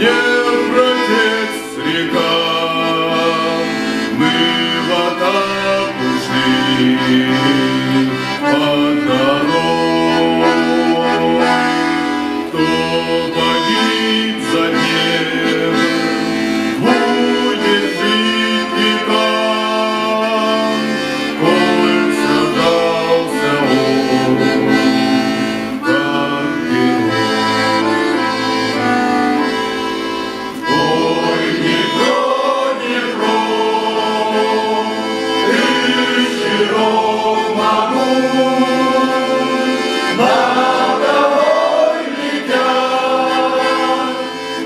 Днепр-отец река, мы в атаку шли под горой. Кто погиб за Днепр, будет жить века. Коль сражался он, как герой. Ой, Днепро, Днепро, ты широк могуч, над тобой летят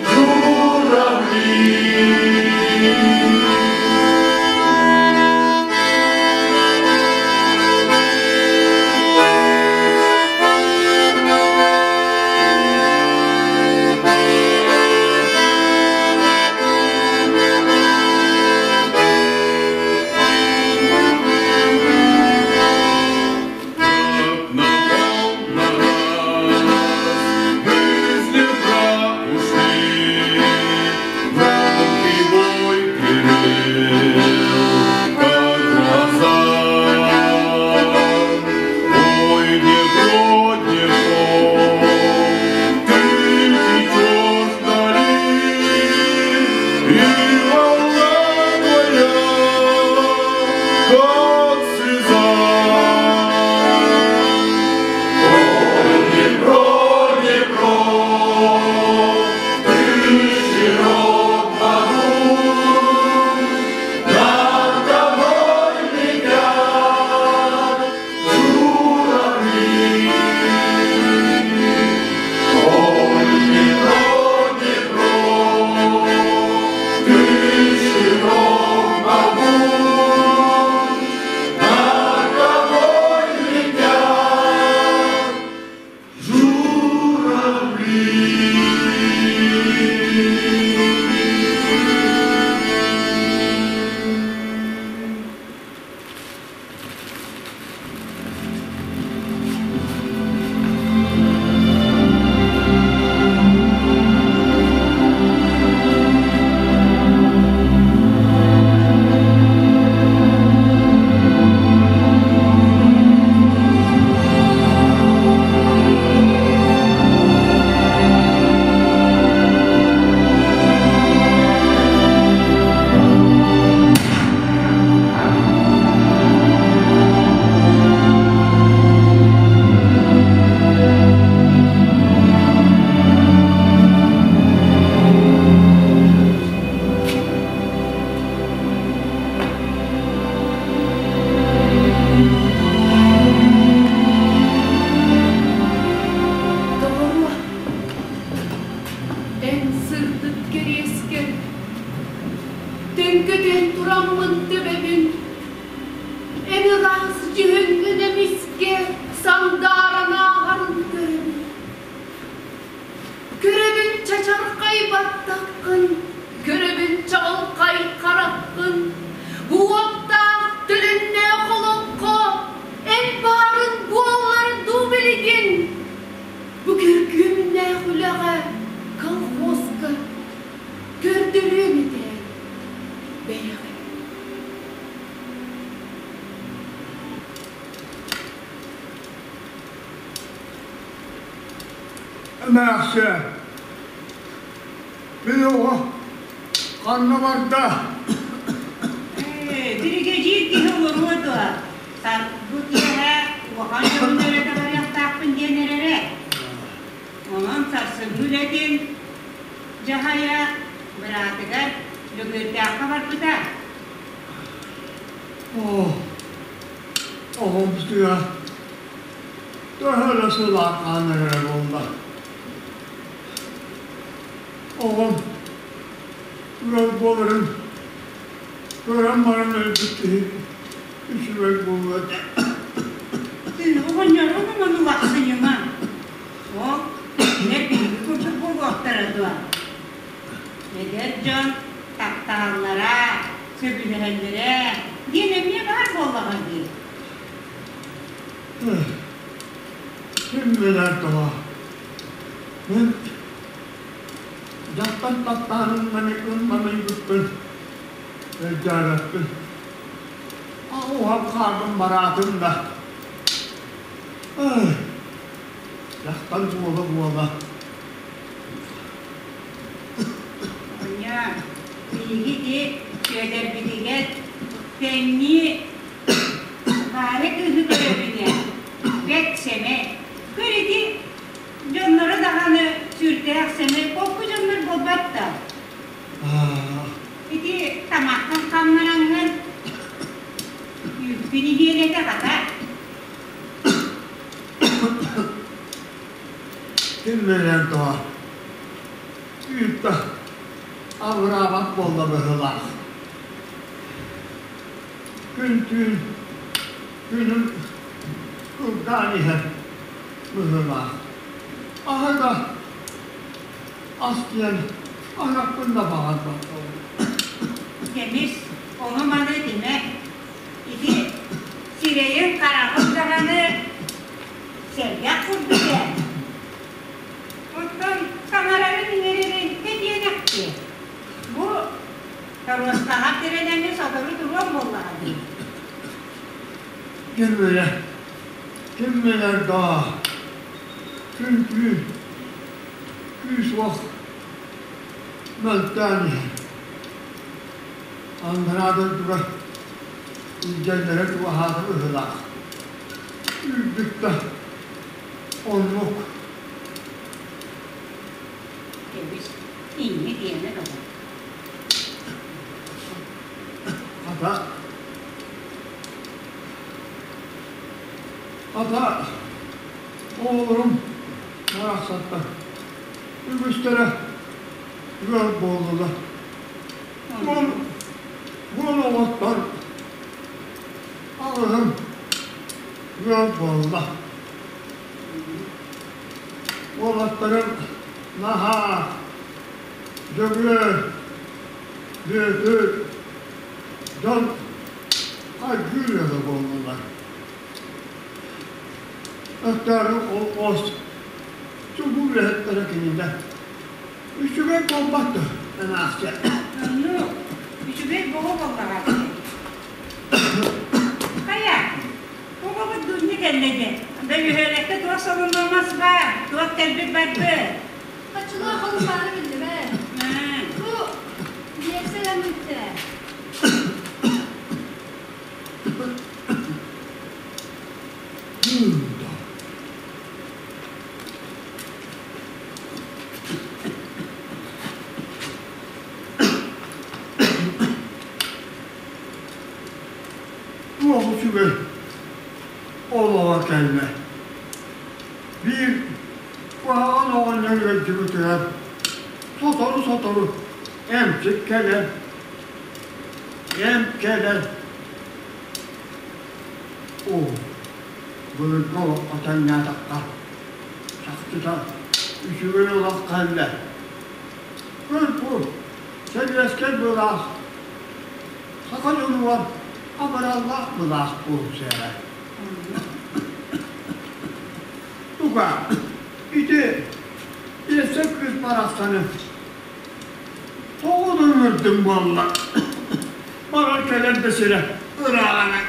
журавли. Как напал на нас, мы с Днепра ушли, Громкий бой гремел, как гроза. Ой, Днепро, Днепро, ты течешь вдали, И волна твоя, как слеза. Ой, Днепро, Днепро, ты широк могуч, над тобой летят журавли. Ой, Днепро, Днепро, ты широк могуч, над тобой летят журавли. Доҕоруо, эн сырдык кэриэскэр Төҥкөтөн тураммын төбөбүн, Эн ыраас дьүһүҥҥүн эмискэ Сандааран ааһарын көрөбүн. Көрөбүн чачархай баттаххын, Көрөбүн чаҕылхай хараххын, Бу уоттаах төлөннөөх олоххо Эн баарын буоллар дуу билигин, Бу күргүөмнээх үлэҕэ, колхозка Көрдөрүөм этэ бэйэҕин. Эмээхсиэн, мин оҕо ханна барда? Ээ, биригэдьиир киһи олоруо дуо? Бу киэһэ улахан дьоҥҥо эрэ барыахтаахпын диэн эрэрэ. Онон сарсыҥҥы үлэтин дьаһайа быраатыгар Лөгүөрдээххэ барбыта. Оо, оҕом сыа төһө да сылаахаан эрэрэ буолла. Оҕом ыал буоларын көрөн баран өлбүт киһи үчүгэй буолуо этэ. Оҕонньорун ону улахсыйыма. Ол кинилэр биһиги курдук буолуохтара дуо? Эдэр дьон таптаһаллара, сөбүлэһэллэрэ диэн эмиэ баар буоллаҕа дии. Ким билэр тоҕо? Мин Дьахтар таптаан ымманыйбыппын өйдөөбөппүн. Уһап хаалбын бараатым да. Дьахтар буола-буола. Оня, биһиги ити Сүөдэрбитигэр тэҥнии Варя кыыһы көрөбүн ээ, бэрт сэмэй. Көр ити дьонноро даҕаны сүрдээх сэмэй, холку дьоннор буолбат да. Ити тамаххын ханнараҥҥын үүккүн иһиэлэтэ хата. Ким билэн тоҕо үүт абыраабат буолла быһыылаах. Күн-түүн күнүм кылгаан иһэр быһыылаах. Аһы да ас диэн аһыахпын да баҕарбаппын. Кэмис, ону-маны этимэ. Ити сирэйин-хараҕын даҕаны сэргэх курдук ээ. Оттон саҥарарын-иҥэрэрин тэтиэнэхтиэ. Бу торуоскаҕа тирэнэҥҥин сотору туруом буоллаҕа дии. Ким билэр, ким билэр даа, күн-түүн күүс-уох мөлтөөн иһэр. Анараа дойдуга илдьэллэрэ чугаһаата быһыылаах. Үүрбүт да оннук. Кэбис, инньэ диэмэ доҕор. Хата, хата, оҕолорум барахсаттар үгүстэрэ ыал буоллулар. Уон, уон оҕоттор аҕыһым ыал буолла. Уолаттарым наһаа Дьөгүөр, Бүөтүр дьон хайгыыр ыала буоллулар. Өктөөрү колхоз чулуу үлэһиттэрэ кинилэр. Үчүгэй буолбат дуо, эмээхсин? Оннук, үчүгэй буолуо буоллаҕа дии. Хайа, оҕобут Дуня кэллэ дии. Бөһүөлэккэ туох солунуомас баар, туох кэлбит барбыт? Оччолоох ол баара биллибэт. Бу биэсэ ламмыттэ. Туох үчүгэй олоҕо кэллэ. Биир куһаҕан оҕонньор ыалдьыбытыгар сотору-сотору эмчит кэлэр, эмп кэлэр. Оо, былыргы олоххо тэҥнээтэххэ, чахчыта үчүгэй олох кэллэ. Көр бу, сэбиэскэй былаас саха дьонугар абыраллаах былаас буолсу эрэ. Туга, ити Биэсэ кыыс барахсаны тоҕо да ыҥырдыҥ буолла? Барар кэлэр да сирэ ырааҕына.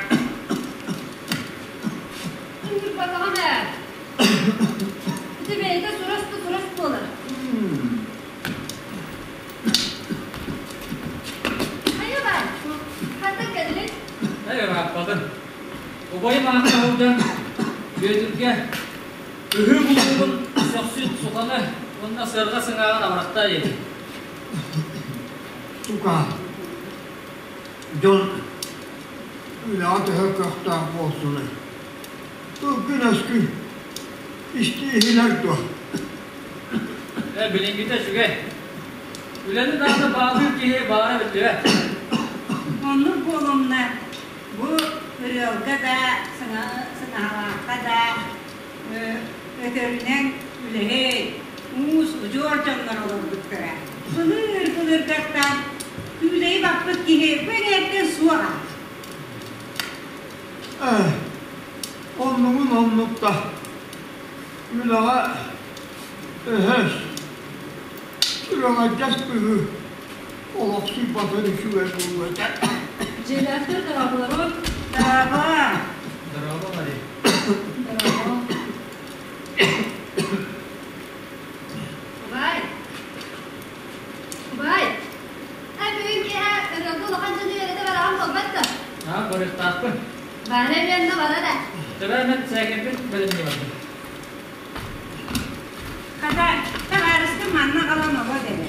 Ыҥырбатаҕым ээ. Ити бэйэтэ сурас да сурас буолар. Хайа баар, хантан кэллиҥ? Эй, ырааппатын. Убайым аахха сылдьан Бүөтүргэ ыһыы булуугун сөхсүт суханы уонна сыарҕа сыҥааҕын абырахтаа диэтим. Сука, дьон үлэҕэ төһө кыахтаах буолсунуй? Тылгын-өскүн истииһилэр дуо? Ээ, билиҥҥитэ үчүгэй. Үлэни даҕаны баалыыр киһи баара биллибэт. Оннук буолумна Бу ырыалга да, сыҥаһалаахха да өтөрүнэн үлэһит, уус, удьуор дьоннор олорбуттара. Былыр-былыргаттан күүлэйи баппыт киһи бу эҥээртэн суоҕа. Ээ, оннугун оннук да, үлэҕэ өһөс, Күрэҥэдьэс быһыы олохсуйбатын үчүгэй буолуо этэ. Дьиэлээхтэр дорооболорун. Дорообо. Дорообо, Мария. Дорообо. Убай! Убай! Ай бүгүн киэһэ ырыалга улахан дьону үөрэтэ бараҕын буолбат да? Аа, барыахтаахпын. Баана эмиэ бара да. Төбө эмэт сээкэйбин бэлэмнии бардым. Хата, табаарыскын манна аҕалан оҕо дэрэ.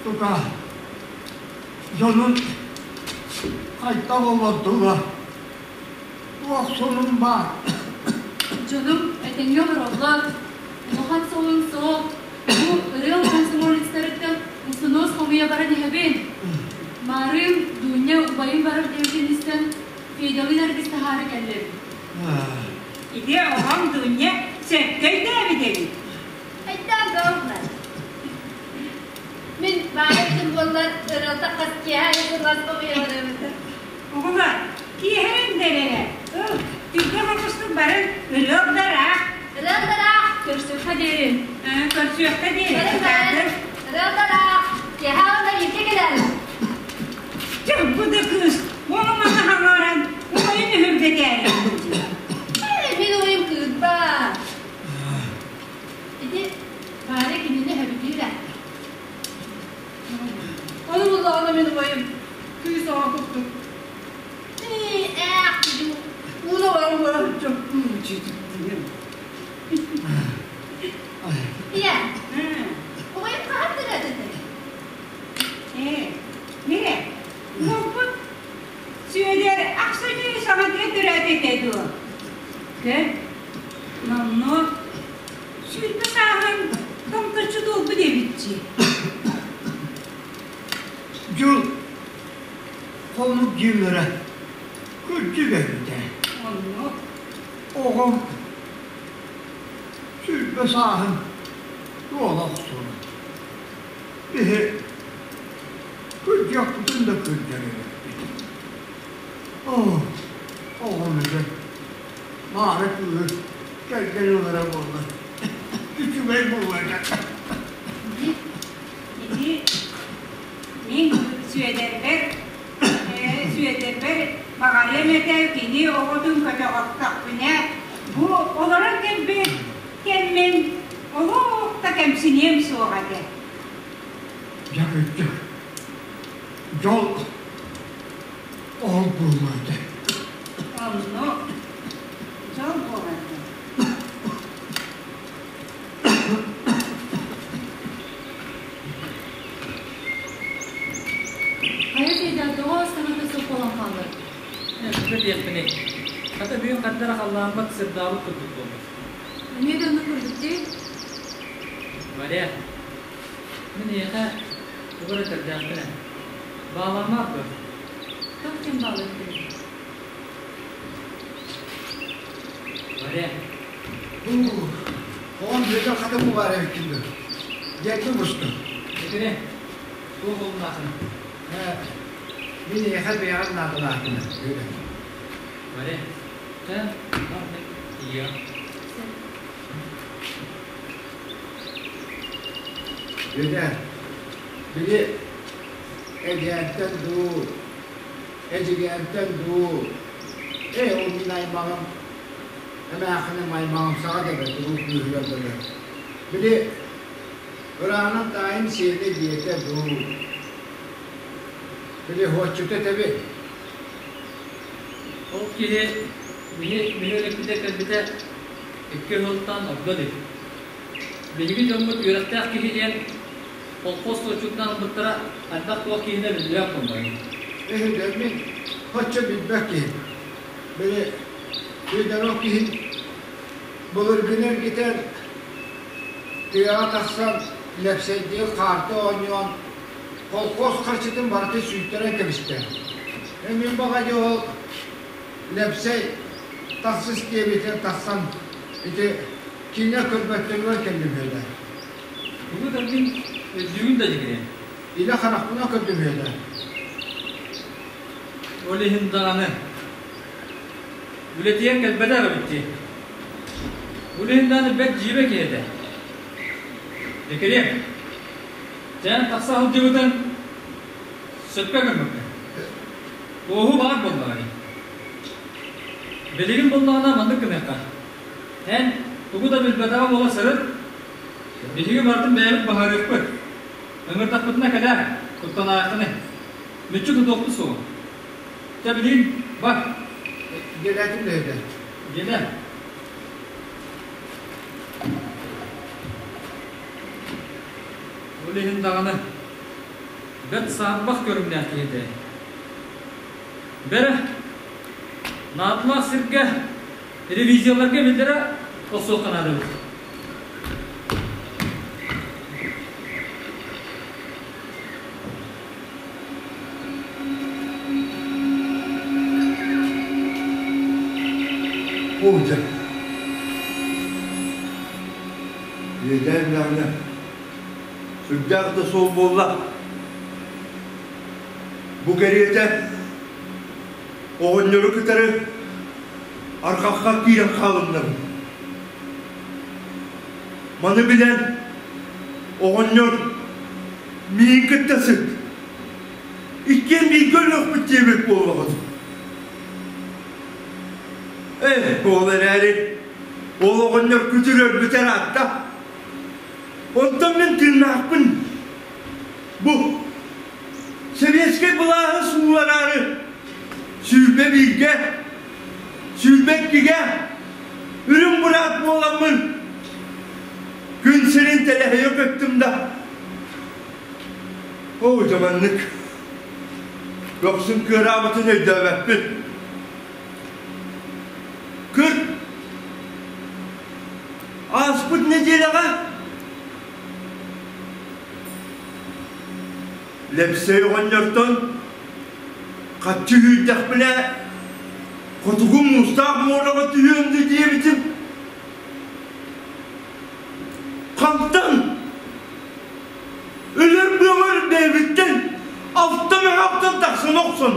Тука, дьонун хайдах олордулар? Туох сонун баар? Дьонум этэҥҥэ олороллор. Улахан солун суох. Бу ырыал комсомолецтарыттан усунуос хомуйа баран иһэбин. Маарыым Дуня убайым барар диэбитин истэн Федялыын аргыс таһаара кэллим. Ити оҕоҥ Дуня сөпкө өйдөөбүт эбит. Өйдөөн буоллар. Мин баайа бүтүн буоллар ырыалта хас киэһэ аайы сылаас хомуйа барабын. Оҕолор, киэһэрин дэрэрэ, ыл, түргэн хомустук барын ырыалдараах. Ырыалдараах. Көрсүөххэ диэри. Көрсүөххэ диэри. Барын барын. Ырыалдараах. Киэһэ уонна бииргэ кэлээр. Дьэ, бу да кыыс, ону маны хаҥаран, убайын өһүргэтээри. Мин убайым кыырба. Ити Варя кинини сөбүлүүр ээ. Ону буллаҕына мин убайым кыыс оҕо курдук Ээх ууна баран буолан Ийэ, убайым хаһан төрөөтүтэ? Ээ, мире, уолбут Сүөдэр ахсынньы саҥатыгар төрөөтө этэ дуо? Көр, номнуо 20 сааһын томточчу туолбут эбитчи. Дьыл хонук дьиэлэрэ кырдьык эбитэ. Оннук. Оҕом 20 сааһын туола охсуо. Биһи кырдьыахпытын да кырдьар эбиппит. Оо, оҕом этэ маары кыыһы кэргэн ылара буоллар үчүгэй буолуо этэ. Ити мин Сүөдэрбэр Сүөдэрбэр баҕарыам этэ кини оҕотун көтөҕөхтөхпүнэ бу олорон кэлбит кэммин олох да кэмсиниэм суоҕа этэ. Дьэ кырдьык, дьол ол буолуо этэ. Онно дьол буолар этэ. Хайа Федя, тоҕо саҥата суох буолан хааллар? Туга диэхпиний? Хата бүгүн ханна эрэ халлааммыт сырдаабыт курдук буолбут. Эмиэ да оннук курдук дии. Варя, мин эйиэхэ тугу эрэ этэрдээхпин ээ. Баалаамаат дуо? Туох диэн баалыахпыный? Варя. Оҕом Бүөтүр хата бу баар эбиккин дуо? Дьиэттэн бустум. Этини, туох уолуннааххыный? Мин эйиэхэ бэйэҕэр наадалаахпын, Бүөтүр. Варя, чэ, бар тиийиэҕим. Бүөтүр, били Эдьээнтэн дуу, Эдьигээнтэн дуу, ээ ол мин аймаҕым эмээххиним аймаҕым саҕа да бэрт улуу кыыһыгар дылы. Били ыраанан таайым сиэнэ диэтэ дуу, били уһуоччута этэбин. Ол киһи биһи бөһүөлэкпитэ кэлбитэ 2 сылтан ордо илик. Биһиги дьоммут үөрэхтээх киһи диэн колхоз суоччутунан ылбыттара хайдах туох киһинэ биллибэт буоллаҕа. Эһэдэр мин оччо билбэт киһим. Били Федоров киһи былыргыны эргитэн тыаҕа тахсан Лэпсэйдиир хаарты оонньоон колхоз харчытын барытын сүүйтэрэн кэбистэ. Мин баҕайы ол Лэпсэй тахсыс диэбитин тахсан ити киинэ көрбөттөрүгэр кэллим үһү Тугу да мин өйдүүгүн да дьигирин. Илэ харахпынан көрдүм үһү Ол иһин даҕаны үлэтигэр кэлбэтэх эбит дии. Ол иһин даҕаны бэрт дьиибэ киһи этэ. Декрет. Чээн тахса сылдьыбытын сөпкө гыммыккын. Туоһу баар буоллаҕа дии. Билигин буоллаҕына маннык гыныахха. Эн тугу да билбэтэҕэ буола сырыт, биһиги барытын бэйэбит быһаарыахпыт. Ыҥырдахпытына кэлээр, куттанааххыный. Мүччү тутуохпут суоҕа. Чэ билигин бар. Дьиэлээтим да Дьиэлээ. Ол иһин даҕаны бэрт саарбах көрүҥнээх киһи этэ. Бэрэ, наадалаах сиргэ ревизияларга биллэрэ охсуохха наада эбит. Оо дьэ, иэдээн даҕаны сүрдээх да суол буолла. Бу кэриэтэ оҕонньору кытары арҕахха киирэн хаалыннарым. Маны билэн оҕонньор миигин кытта сыт. Иккиэн бииргэ өлүөхпүт диэбит буоллаҕыт. Ээ, ол эрээри ол оҕонньор күтүр өлбүтэ ыраатта. Онтон мин тыыннаахпын. Бу сэбиэскэй былааһы суулараары 21-гэ, 22-гэ үрүҥ быраат буоламмын күн сирин тэлэһийэ көттүм да оо дьэ маннык көхсүм кыараабытын өйдөөбөппүн. Кыр ааспыт нэдиэлэҕэ Лэпсэй оҕонньортон хаччы үүрдэхпинэ хотугу муустаах муораҕа түһүөм дуу диэбитим. Хантан? Өлөр быабар бэйэбиттэн алта мөһөөхтөн тахсан охсон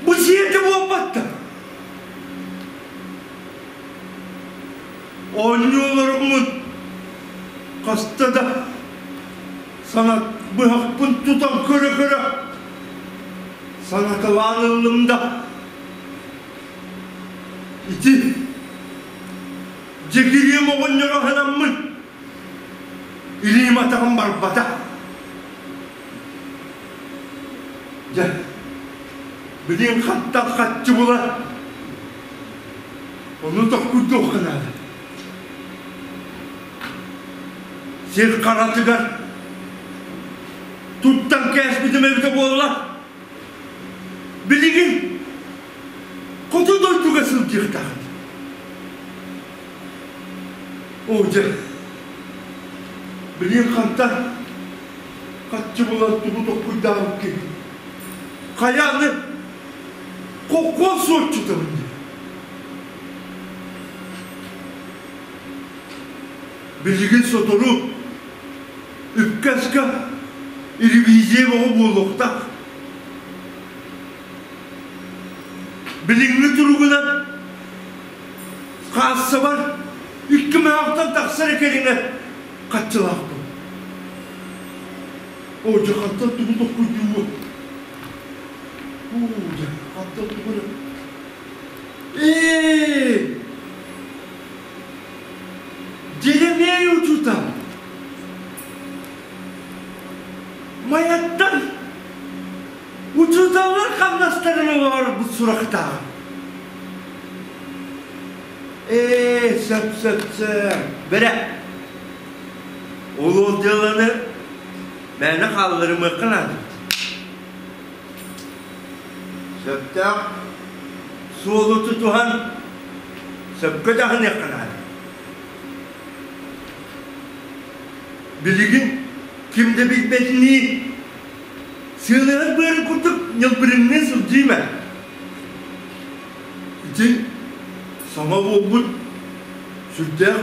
Бу сиэтэ буолбатта. Оонньууларыммын хаста да санат быһахпын тутан көрө-көрө санаталаан ыллым да ити дьэкириэм оҕонньоро аһынаммын илиим атаҕым барбата. Дьэ, билигин хантан хаччы булар Ону тохкуйдуохха наада. Сир харатыгар туттан кээспитим эбитэ буолла. Билигин хоту дойдуга сылдьыахтаахпын. Оо дьэ, билигин хантан хаччы булан тугу тохкуйдаабыт киһи. Хайа аны Холкуос суотчутабын диэн. Билигин сотору үпкэ-аска ревизия бөҕө буолуохтаах. Билиҥҥи туругунан каассабар икки мөһөөхтөн тахсар кэриҥэ хаччылаахпын. Оо, дьэ хантан тугу тохкуйдуубун? Ээ, Дьэримиэй учуутал Майаттан учууталлар хамнастарын олорбут сурахтааҕым. Ээ, сөп, сөп, сөп. Бэрэ, ол дьыаланы мээнэ хаалларымыахха наада. Сөптөөх суолу тутуһан сөпкө дьаһаныахха наада. Билигин ким да билбэтинии сыалыһар быарын курдук ньылбырыҥныы сылдьыым ээ. Ити саҥа буолбут сүрдээх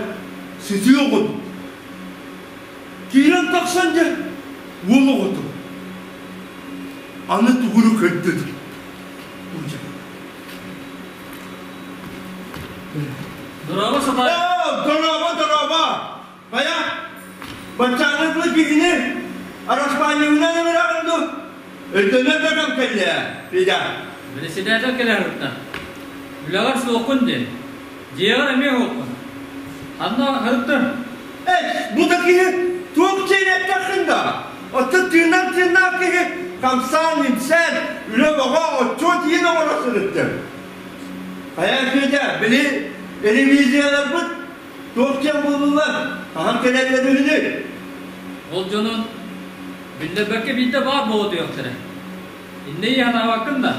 сытыы оҕобут. Киирэн тахсан дьэ уол оҕото аны тугуру көрдөтөр. Дорообо. Хайа, баччааҥҥа дылы киһини араспаанньабынан ыҥыраҕын дуу? Өйдөнөр да кэм кэллэ, Федя. Председатель кэлэ сырытта. Үлэҕэр суоххун диэн. Дьиэҕэр эмиэ суоххун. Ханна сырыттыҥ? Эй, бу да киһи туох диэн эттэххин да? Оттон тыынар тыыннаах киһи хамсаан-имсээн, үлэ бөҕө отчуот иһин оҥоро сырыттым. Хайа, Федя, били ревизияларбыт Туох диэн буоллулар? Хаһан кэлэллэр үһүнүй? Ол дьонун биллэрбэккэ биирдэ баар буола түһүөхтэрэ. Иннэ иһэн аһаабаккын да?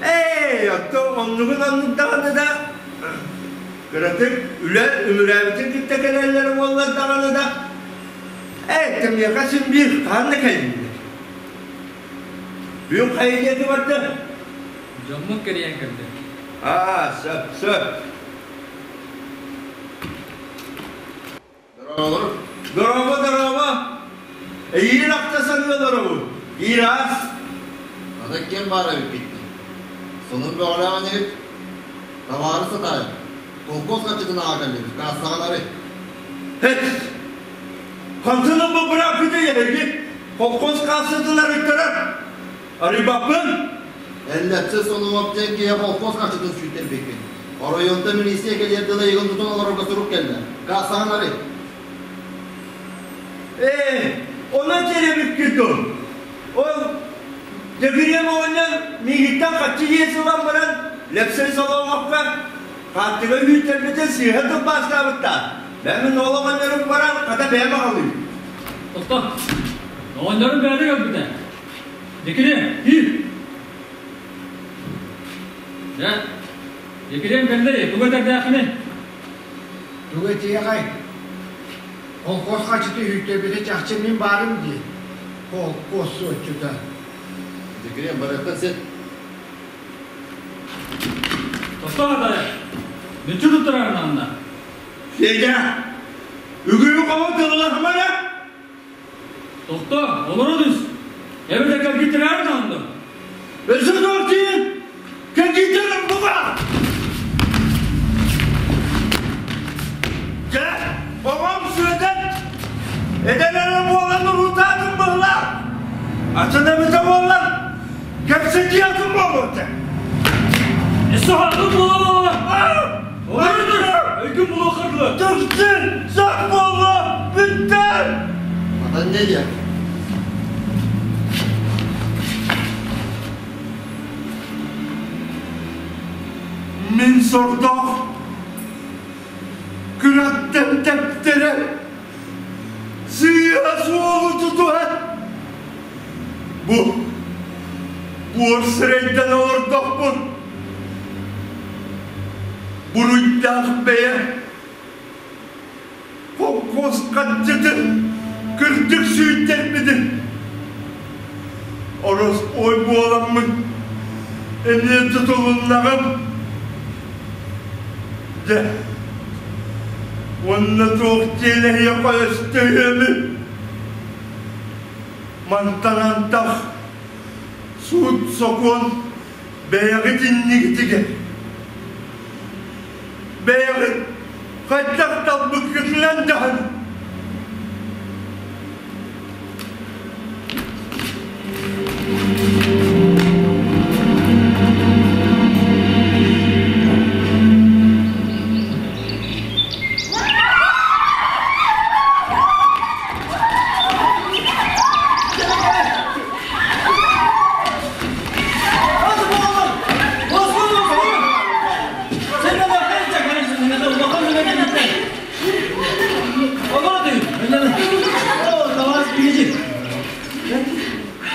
Ээ, оттон оннугун оннук даҕаны да кыратык үлэ үмүрээбитин кытта кэлэллэр буоллар даҕаны да ээ, кимиэхэ син биир хаһан да кэллиннэр. Бүгүн хайа диэки барда? Дьоммун кэрийэн кэллим. Аа, сөп, сөп. Дорооболор. Дорообо, дорообо! Эйиин ахта саныы олоробун. Ираас. Ата ким баар эбиппит дии. Сонун бөҕөлөөх инибит. Табаары сатаайын. Колхоз хаччытын аҕа кэллибит. Каассаҕалары. Хэт! Хантан ылбыт бырааппыты эһиги колхоз каассатын арыйтарар. Арыйбаппын. Эллэпсэ Соломов диэн киһи колхоз харчытын сүүйтэрбиккин. Оройуонтан милиция кэлиэр дылы эйигин тутан олорорго сурук кэллэ. Каассаҕын арый. Ээ, онон сэрэбиккин дуо? Ол Дьөгүрүөм оҕонньор миигиттэн хаччы иэс ылан баран Лэпсэй Соломовка хаартыга үүттэрбитин сыыһа тылбаастаабыттаах. Бэйэм ол оҕонньорум баран хата бэйэм аҕалыым. Тохто. Оҕонньорум бэйэтэ кэлбитэ. Дьэкириэм, киир! Дьэ, Дьэкириэм кэллэ, тугу этэрдээххиний? Тугу этиэҕэй? Колхоз хачыты үүттэрбитэ чахчы мин баарым дии. Колхоз суотчута. Дьэкириэм, барыахтан син. Тохтоо хатайа! Мүччү туттарарын анна. Федя, үгүрү хоһу тыллаһыма эрэ! Тохтоо, олоро түс. Эбэтэр кэлгиттэрээр даҕаны. Өссө туох диин? Кэлгиттэрим буга! Дьэ, оҕом Сүөдэр эдэр эрэ буолан уруутаатым быһылаах. Атын эбитэ буоллар, кэпсэтии атын буолуо этэ. Өссө хаатын буола-буола! Олоро түс! Өйгүн булуохха дылы. Түксүн, сах буолла, бүттэ! Атын не диэ? Мин сордоох күрэттэн тэптэрэн сыыһа суолу тутуһан бу буор сирэйдэн олордохпун буруйдаах бэйэ холкуос хаччытын кырдьык сүүйтэрбитин ороспуой буоламмын эмиэ тутулуннаҕым дьэ уонна туох дьиэлэһиэхэ өстөһүөмүй мантан антах суут-сокуон бэйэҕит иннигитигэр бэйэҕит хайдах талбыккытынан даҕаны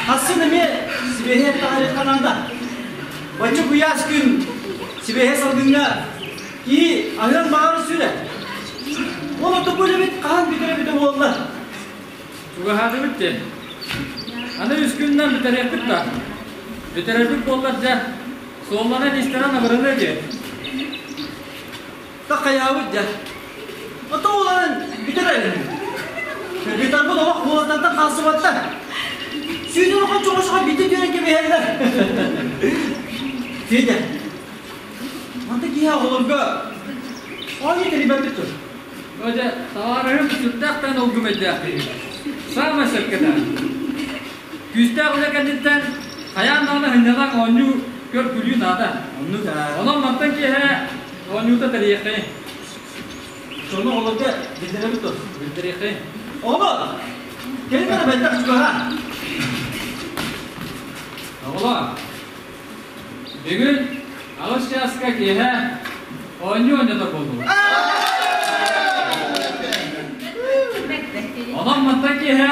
Асын эмиэ сибиэһэй таһаарыахха наада. Бачча куйаас күн сибиэһэй салгыҥҥа киһи аһыан баҕарар сүрэ. Ол отопу үлэбит хаһан бүтэрэ бүтэ буолла. Чугаһаатыбыт диэн. Аны үс күнүнэн бүтэриэхпит да. Бүтэрэрбит буоллар дьэ, суолланан-иистэнэн абыралыа диэн. Такайаабыт дьэ. Ото уларан бүтэрэр. Кыргыттарбыт олох буолаттартан хаалсыбаттар. Сүүнүн охон чоҕошоҕо бити түөрэн кэбиһэллэр. Федя, манта киһи оҕолорго оонньуу тэрийбэппит тур. Дьэ, табаарыһым сүрдээх даҕаны улгумайдаах киһи. Саамай сөпкө этэр. Күүстээх үлэ кэнниттэн хайаан даҕаны сынньалаҥ оонньуу көр-күлүү наада. Оннук аа. Онон мантан киэһэ оонньуута тэрийиэххэй. Сону оҕолорго биллэрэбит дуо? Биллэриэххэй. Оҕолор, кэлин эрэ бэттэх чугаһа. Оҕолор, бүгүн аҕыс чааска киэһэ оонньуу оонньотор буоллулар. Онон мантан киэһэ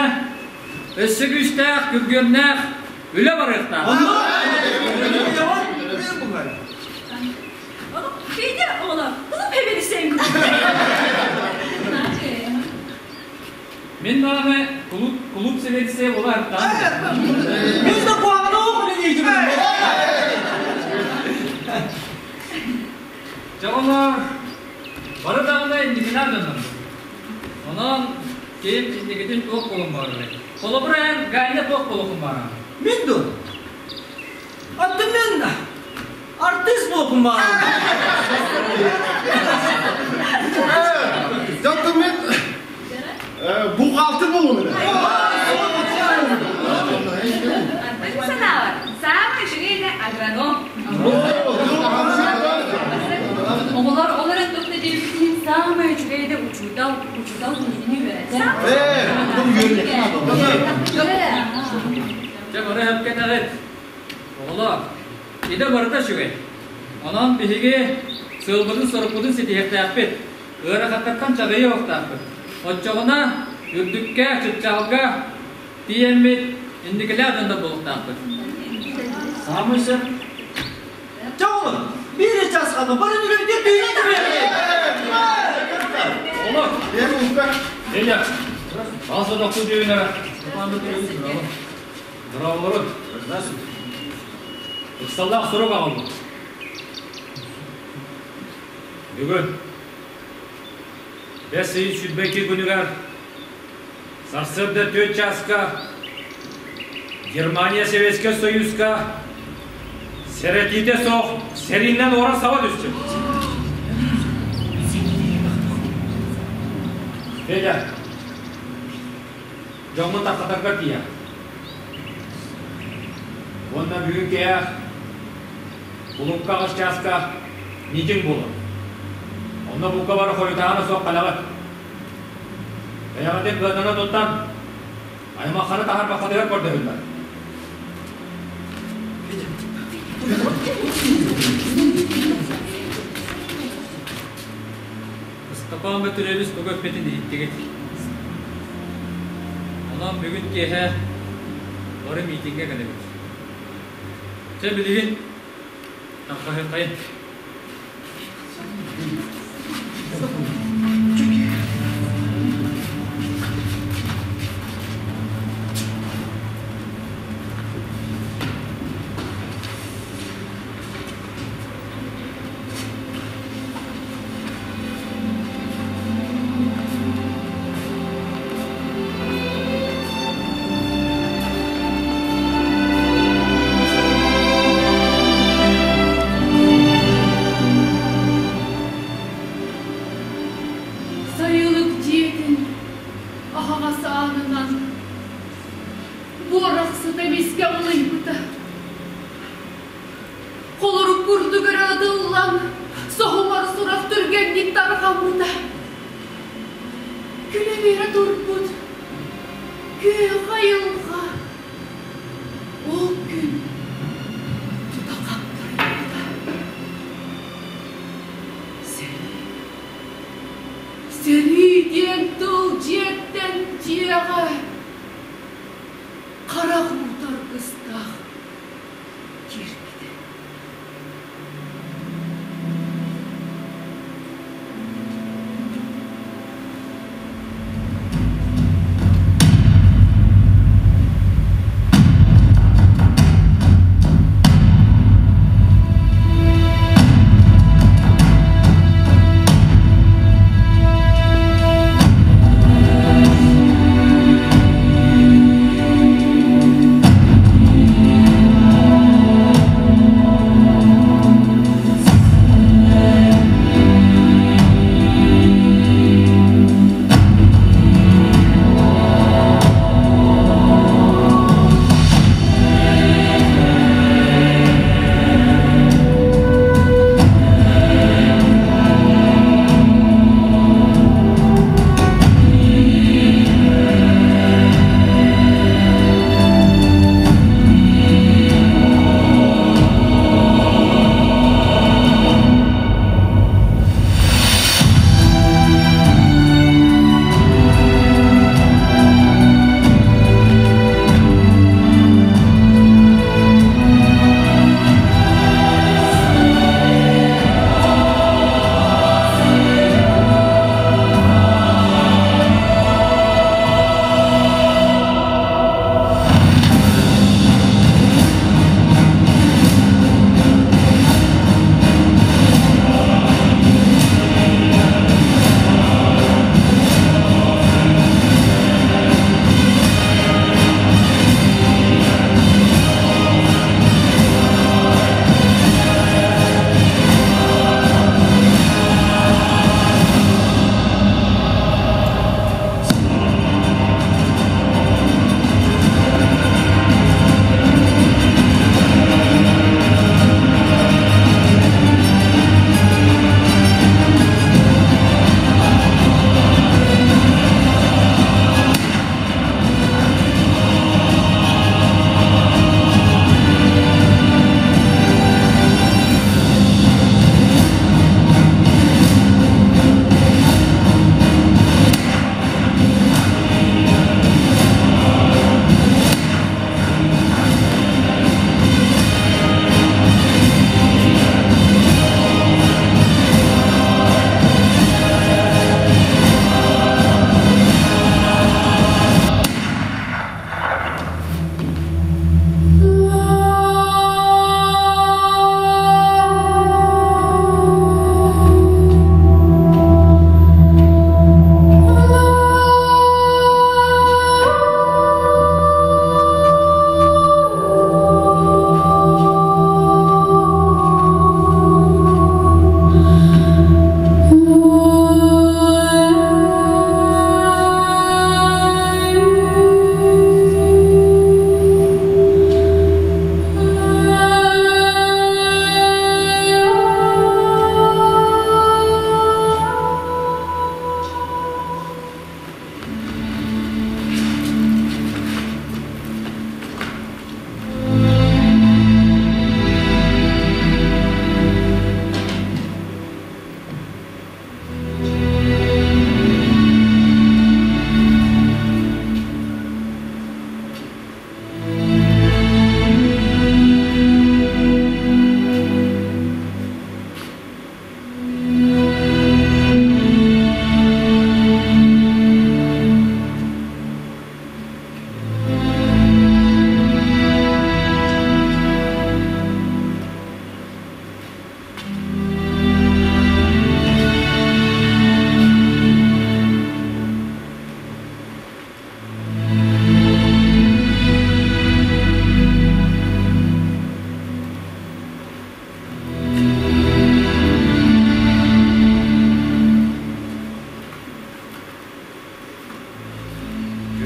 өссө күүстээх, күргүөмнээх үлэ барыахтаах. Федя оҕолор, кулуп эбэрисен Мин даҕаны кулууп кулууп сэбиэдиссэйэ буола артаан. Мин да куһаҕаны оох үлэлиир Дьэ оҕолор, бары даҕаны инникинээх дьоннор. Онон ким инникитин туох буолан баарый? Холобур эн Ганя туох буолуоххун баараа? Мин дуо? Аттым мен артист буолуохпун баарым. Дьоттум мен бухгалтер буолуом Антон санаабар, саамай үчүгэй да агроном. Оҕолор ол эрэн туох да диэбитин саамай үчүгэй да учуутал, учуутал иннини үөрэтэр. Дьэ бары сөпкө этэҕит. Оҕолор, идэ барыта үчүгэй. Онон биһиги сыалбытын-сорукпутун ситиһиэхтээхпит. Ыарахаттартан чаҕыйыа уохтаахпыт. Оччоҕуна үрдүккэ, чыпчаалга тиийэммит инникилээх дьоннор буолуохтаахпыт. Саамай сөп. Чэ оҕолор, биир час хаалла, бары үлэбитин Оҕолор, Федя, баҕа тохтуу дьүһүнэрэ. Здравствуйте. Здравствуйте. Ыксаллаах сурук аҕалбыт. Бүгүн бэс ыйын 22 күнүгэр сарсыарда 4 чааска Германия Советскай Союзка сэрэтиитэ суох сэрииннэн уора саба түстүм. Федя, дьоҥҥун тархатаргар тиийэ. Уонна бүгүн киэһэ кулуупка аҕыс чааска митинг буолар. Онно бука бары хойутаана суох кэлэҕит. Бэйэҕитин кыатана туттан, аймахханы таһарбаккатыгар көрдөһүллэр. Ыстапаан Бөтүрүөбүс тугу эппитин иһиттигит. Онон бүгүн киэһэ бары миитиҥҥэ кэлэбит. Чэ билигин тарҕаһыаххайын. Сайылык дьиэтин аһаҕас аанынан буорах сыта эмискэ улыйбыта. Холорук курдук өрө ытыллан, соһумар сурах түргэнник тарҕаммыта. Күлүмүрэ турбут күөх айылҕа ол күн тута хаптарбыта. Сэрии, сэрии диэн тыл дьиэттэн дьиэҕэ харах уутаргыстаах киирбитэ.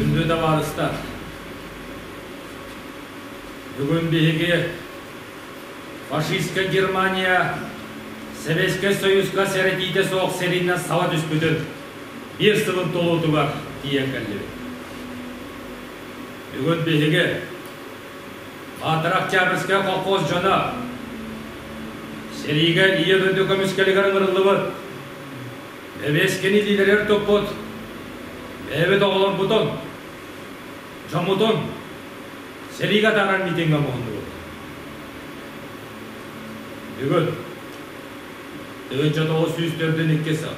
Күндү табаарыстар! Бүгүн биһиги фашистскай Германия Сэбиэскэй Союзка сэрэтиитэ суох сэриинэн саба түспүтүн биир сылын туолуутугар тиийэн кэллибит. Бүгүн биһиги Баатыр Октябрьскай колхоз дьоно сэриигэ Ийэ дойду көмүскэлигэр ыҥырыллыбыт бэбиэскэни илиилэригэр туппут бэйэбит оҕолорбутун, дьоммутун сэриигэ атаарар митиҥҥэ муһуннубут. Бүгүн 1942 сыл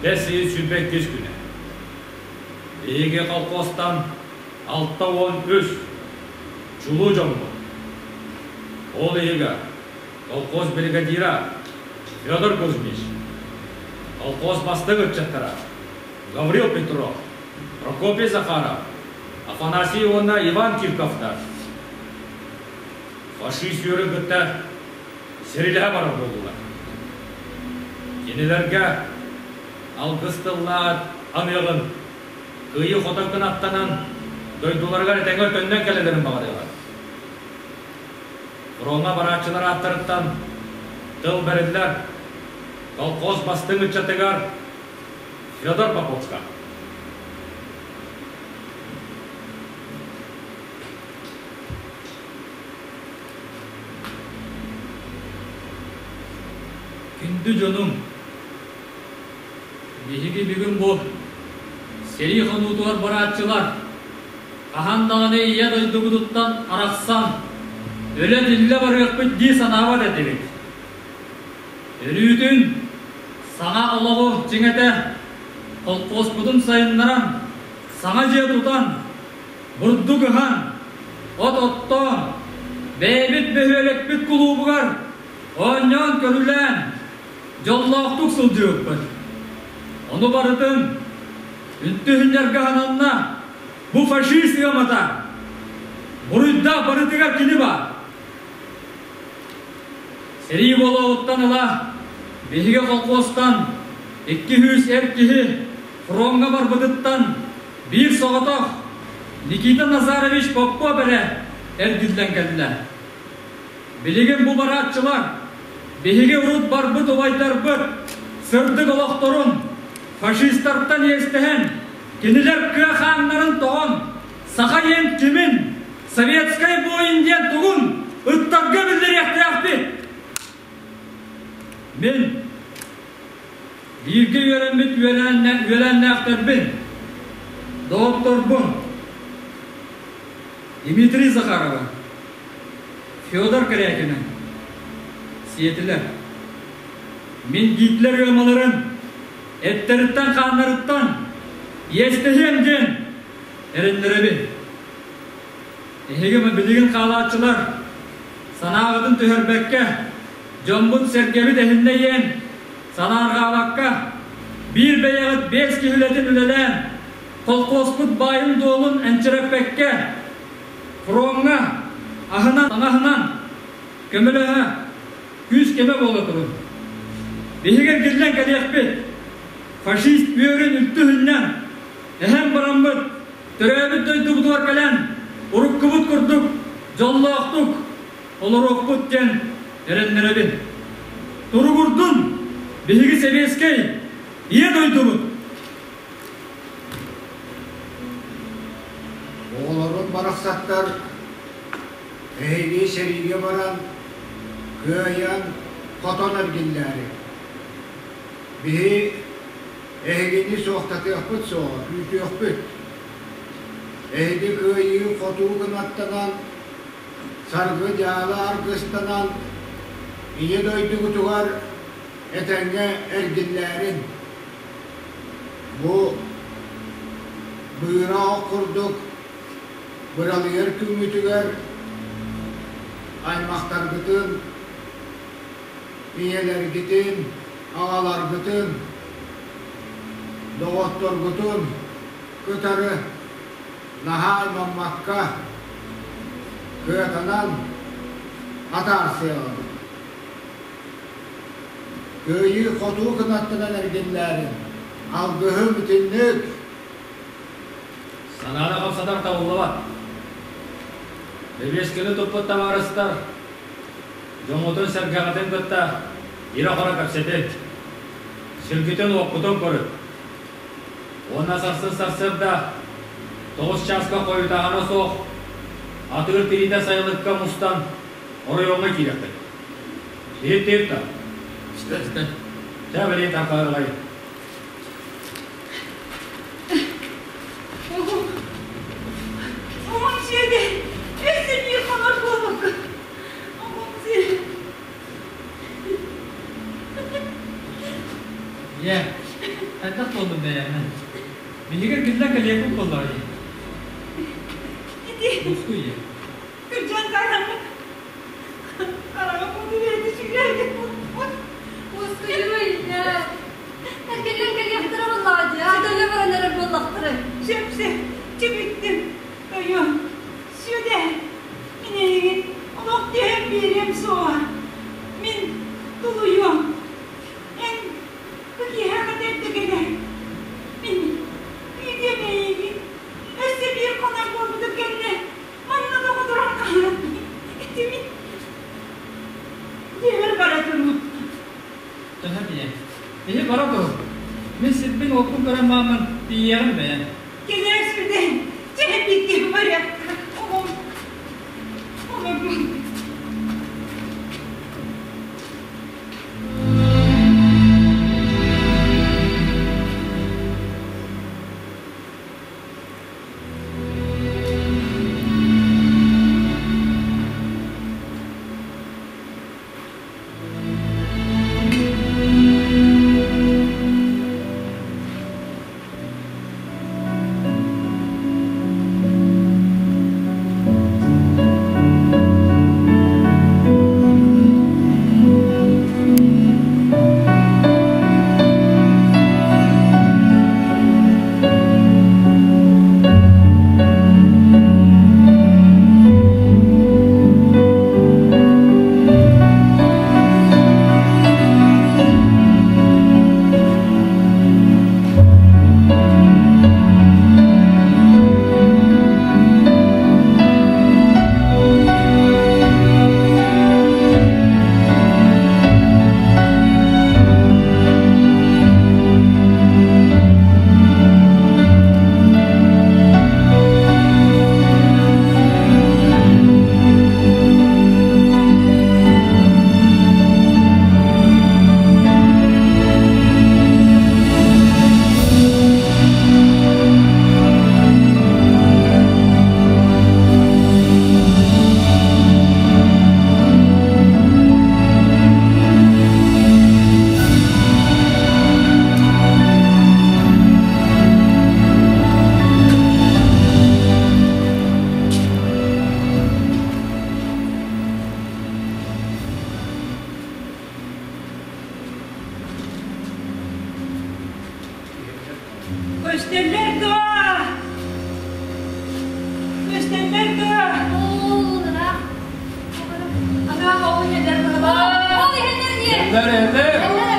бэс ыйын 22 күнэ биһиги колхозтан 63 чулуу дьоммут. Ол иһигэр колхоз бригадира Федор Кузьмич, колхоз бастыҥ ыччаттара Гаврил Петров, Прокопий Захаров, Афанасий уонна Иван Кирковтар фашист үөрүн кытта сэрилэһэ барар буоллулар. Кинилэргэ алгыс тыллаат аныаҕын кыайыы-хотон кынаттанан дойдуларыгар этэҥҥэ төннөн кэлэллэрин баҕарыаҕа. Фроҥҥа барааччылар ааттарыттан тыл бэриллэр колхоз бастыҥ ыччатыгар Федор Поповка. Күндү дьонум, биһиги бүгүн бу сэрии хонуутугар барааччылар хаһан даҕаны Ийэ дойдубутуттан арахсан, өлө-тиллэ барыахпыт дии санаабат этибит. Өрүүтүн саҥа олоҕу чиҥэтэ, холкуоспутун сайыннаран, саҥа дьиэ тутан, бурдук ыһан, от оттоон, бэйэбит бөһүөлэкпит кулуубугар оонньоон-көрүлээн, дьоллоохтук сылдьыбыппыт. Ону барытын үнтү үһүннэргэ ананна бу фашист ыамата. Буруйдаах барытыгар кини баар. Сэрии буолуоҕуттан ыла биһиги колхуостан 200 эр киһи фроҥҥа барбытыттан биир соҕотох Никита Назарович Попов эрэ эргиллэн кэллэ. Билигин бу барааччылар биһиги урут барбыт убайдарбыт сырдык олохторун фашистартан иэстэһэн, кинилэр кыа хааннарын тоҕон, саха диэн кимин, советскай воин диэн тугун ыттарга биллэриэхтээхпит. Мин бииргэ үөрэммит үөлээннээхтэрбин, доҕотторбун Дмитрий Захарова, Федор Корякина сиэтилэр. Мин Гитлер ыамаларын эттэриттэн-хааннарыттан иэстэһиэм диэн эрэннэрэбин. Эһиги билигин хаалааччылар санааҕытын түһэрбэккэ, дьоммут-сэргэбит эһиннэ иэн, санаарҕаабакка, биир бэйэҕит биэс киһи үлэтин үлэлээн, колхуоспут баайын-дуолун энчирэппэккэ, фроҥҥа аһынан, таҥаһынан көмөлөһө, күүс-көмө буола турун. Биһиги эргиллэн кэлиэхпит. Фашист үөрүн үлтү үһүннэн, эһэн бараммыт, төрөөбүт дойдубутугар кэлэн, уруккубут курдук дьоллоохтук олоруохпут диэн эрэннэрэбин. Туругурдун биһиги сэбиэскэй Ийэ дойдубут! Оҕолорум барахсаттар эһиги сэриигэ баран, кыайан, хотон эргиллээри. Биһи эһигини суохтатыахпыт суоҕа, күүтүөхпүт. Эһиги кыайыы хотуу гынаттанан, саргы-дьаалы аргыстанан, Ийэ дойдугутугар этэҥҥэ эргиллээрин. Бу быыра ох курдук быралыйар күҥҥүтүгэр аймахтаргытын, ийэлэргитин, аҕаларгытын, доҕотторгутун кытары наһаа аймаммакка кыатанан атаарсыаҕыҥ. Кыайыы-хотуу кынаттанан эргиллээрин, алгыһым итинник! Санааны хамсатар табыллыбат. Бэбиэскэни туппут табаарыстар дьоҥҥутун-сэргэҕитин кытта ирэ-хоро кэпсэтин, сиргитин-уоккутун көрүн. Уонна сарсын сарсыарда тоҕус чааска хойутааһына суох атыыр тириитэ сайылыкка мустан оройуоҥҥа киириэххит. Иһиттиир да? Истэ. Чэ, билигин тарҕаһыаҕай. Оҕом сиэдэ, өссө биир хонор буолбакка. Оҕом сиэдэ. Ийэ, хайдах буоллун бэйэҕинэн? Биһиги эргиллэн кэлиэхпит буоллаҕа дии. Ити. Мускуй ийэ. Кырдьан хараҥа хараҥа буолду бэйэтэ сүгэргэ буолбут. Мускуйуй, ийэ. Эргиллэн кэлиэхтэрэ буоллаҕа дии, аата өлө баран эрэр буоллахтара. Сөп-сөп, чэ бүттүм. Тойон, сүдэ, мин эйигин олох түһэн биэриэм суоҕа. Мин тулуйуом. Эн бу киэһэ эрдэ кэлээр. Мин күүтүөм эйигин. Өссө биир хонор буолбутум кэннэ манна да олорон хаалан ити мин дьиэбэр бара туруом. Төһө ийэ? Биһи бара турун. Мин сирбин-уоппун көрөн мааммын тиийиэҕим бэйэм. Кэлээр сүдэ, чэппиккин барыахха. Оҕом, оҕом. Көстөллөр дуо? Көстөллөр дуо? Ол ыраах. Ана ол иһэллэр Ол иһэллэр дии. Эллэр, эллэр. Эллэр,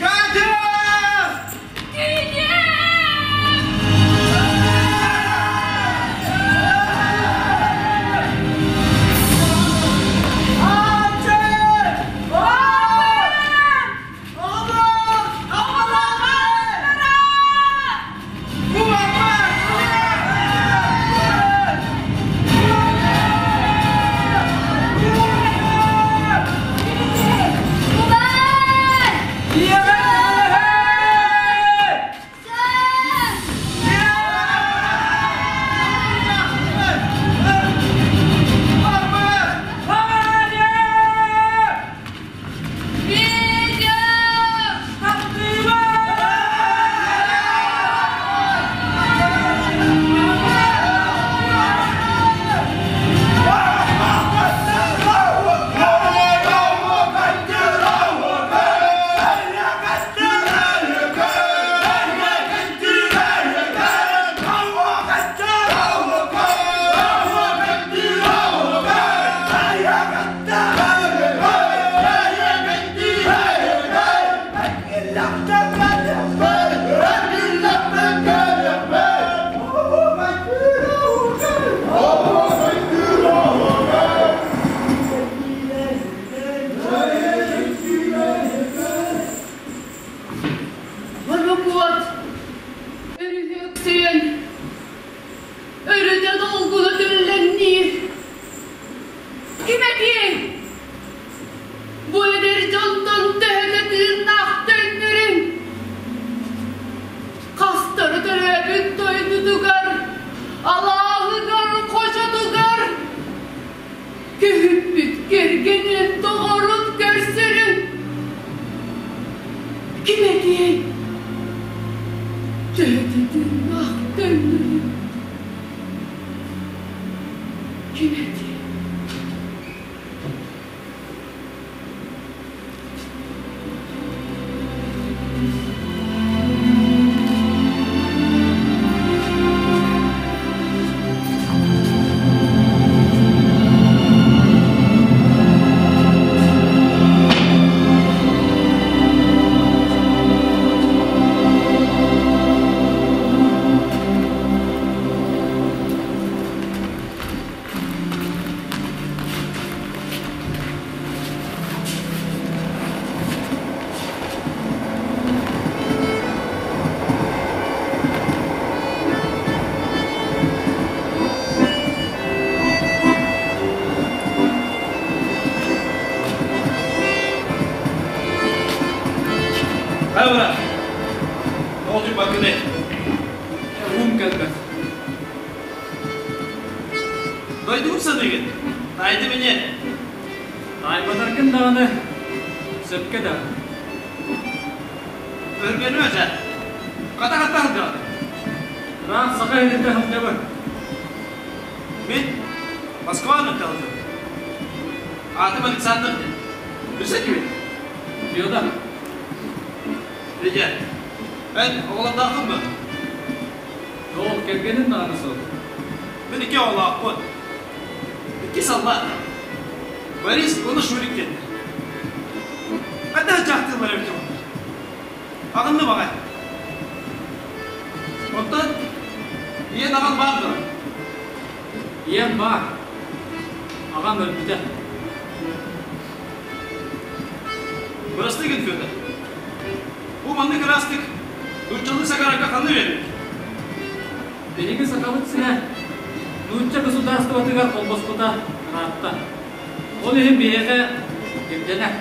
Катя! Хайа быраат? Тоҕо утуйбаккыный? Уум кэлбэт. Дойдугун саныыгын? Таайдым ини. Таайбатаргын даҕаны сөпкө да. Өргөнүмэ дьэ. Хата-хата сылдьаҕын. Ыраах саха иһитэ сылдьабын. Мин Москваны талдым. Аатым Александр диэн. Билсэ кимин? Федор. Федя, эн оҕолордооххун дуо? Суох, кэргэним даҕаны суох. Мин икки оҕолоохпун. Икки саллаат. Борис уонна Шурик диэннэр. Хайдах дьаахтыыллар эбит оҕолор? Аҕынным аҕай. Оттон ийэн аҕаҥ баар дуо? Ийэм баар. Аҕам өлбүтэ. Бырастыы гын Федор. Бу маннык ыраастык нууччалыы сагарарга ханна үөрэммит? Биһиги Сахабыт сирэ нуучча государствотыгар холбоспута ыраатта. Ол иһин биһиэхэ ирдэнэр.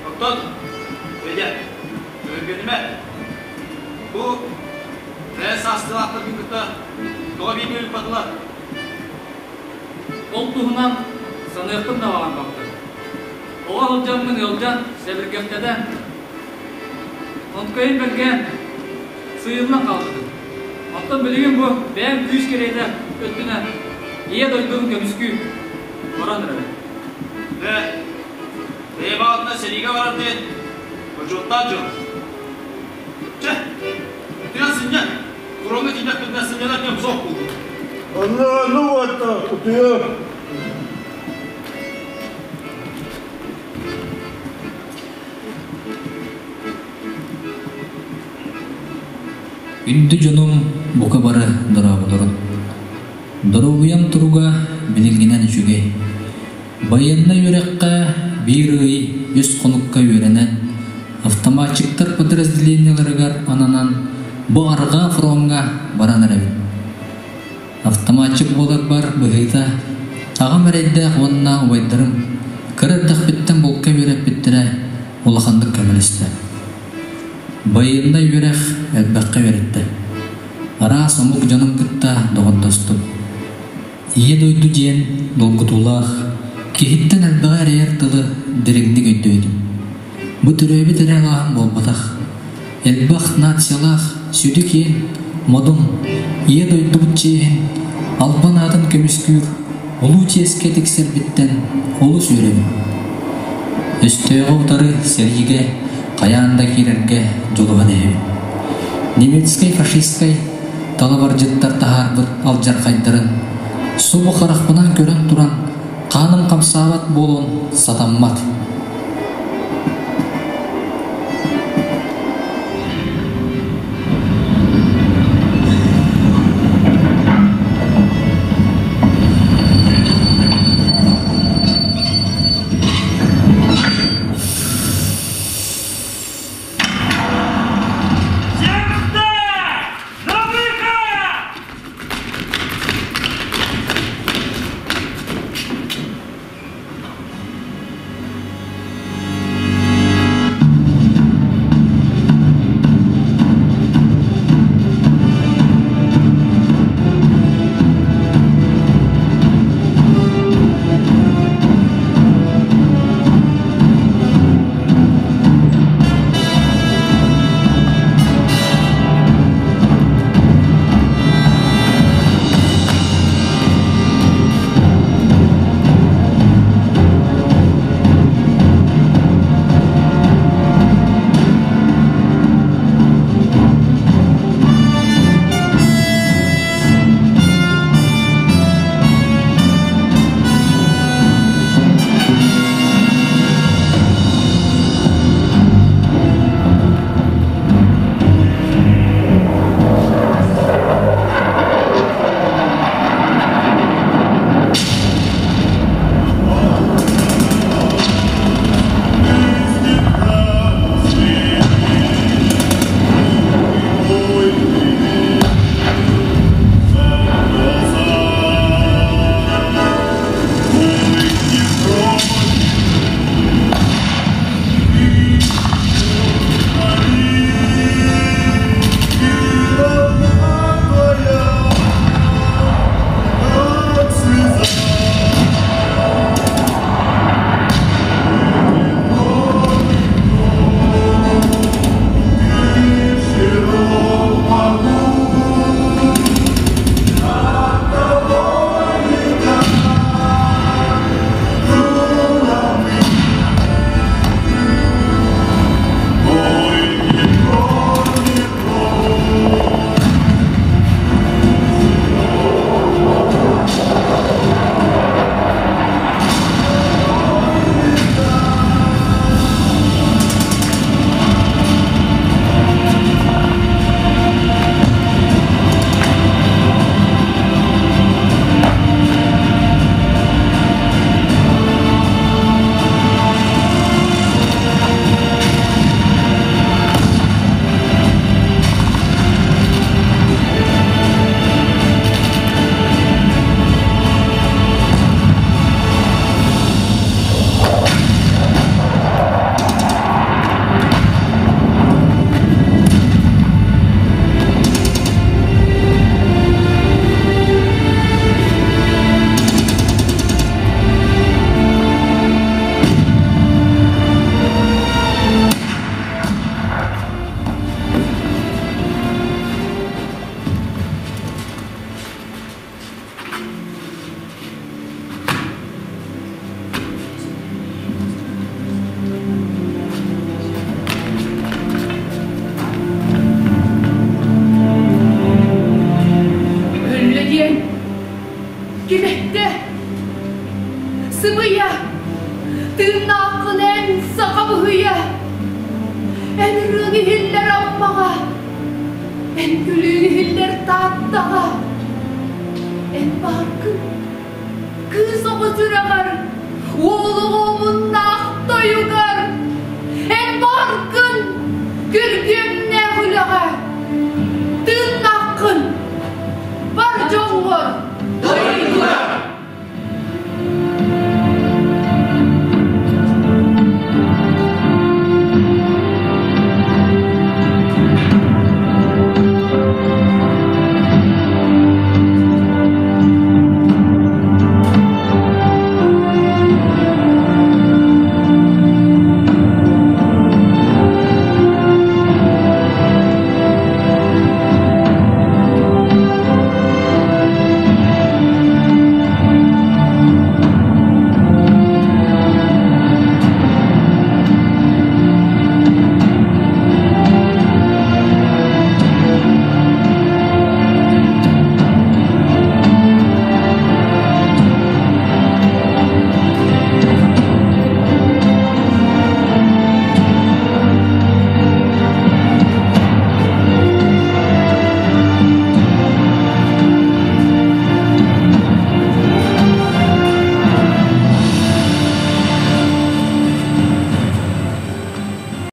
Оттон, Федя, өйгөнүмэ. Бу бэйэ саастыылаахтаргын кытта тоҕо бииргэ ыыппатылар? Ол туһунан саныахпын да баҕарбаппын. Оҕо сылдьаммын ыалдьан, сэбиргэхтэтэн, онтукайым бэргээн, сыыйыллан хаалбытым. Оттон билигин бу бэйэм күүс кэриэтэ өттүнэн Ийэ дойдубун көмүскүү баран эрэбин. Дьэ, бэйэ баҕатынан сэриигэ барар диэн бочуоттаах дьон. Чэ, утуйан сынньан, фроҥҥа тиийдэхпитинэ сынньанар кэм суох буолуо. Онно онно уотта утуйуо. Күндү дьонум бука бары дорооболорун. Доруобуйам туруга билиҥҥинэн үчүгэй. Байыаннай үөрэххэ биир ый үс хонукка үөрэнэн, автоматчиктар подразделениеларыгар ананан бу арҕаа фроҥҥа баран эрэбин. Автоматчик буоларбар быһыыта, аҕам эрэйдээх уонна убайдарым кыра эрдэхпиттэн булка үөрэппиттэрэ улаханнык көмөлөстө. Байыаннай үөрэх элбэххэ үөрэттэ. Араас омук дьонун кытта доҕордостум. Ийэ дойду диэн долгутуулаах, киһиттэн элбэҕи эрэйэр тылы дириҥник өйдөөтүм. Бу төрөөбүт эрэ алааһым буолбатах. Элбэх нациялаах, сүдү киэҥ, модун, Ийэ дойдубут чиэһин, албан аатын көмүскүүр улуу чиэскэ тиксэрбиттэн олус үөрэбин. Өстөөҕү утары сэриигэ хайаан да киирэргэ дьулуһан иһэбин. Немецкэй-фашистскай талабардьыттар таһаарбыт алдьархайдарын субу харахпынан көрөн туран хааным хамсаабат буолуон сатаммат. Сымыйа! Тыыннааххын эн, саха быһыйа! Эн ырыаҥ иһиллэр Аммаҕа, эн күлүүҥ иһиллэр Тааттаҕа. Эн бааргын, кыыс оҕо сүрэҕэр, уол оҕо омуннаах тойугар.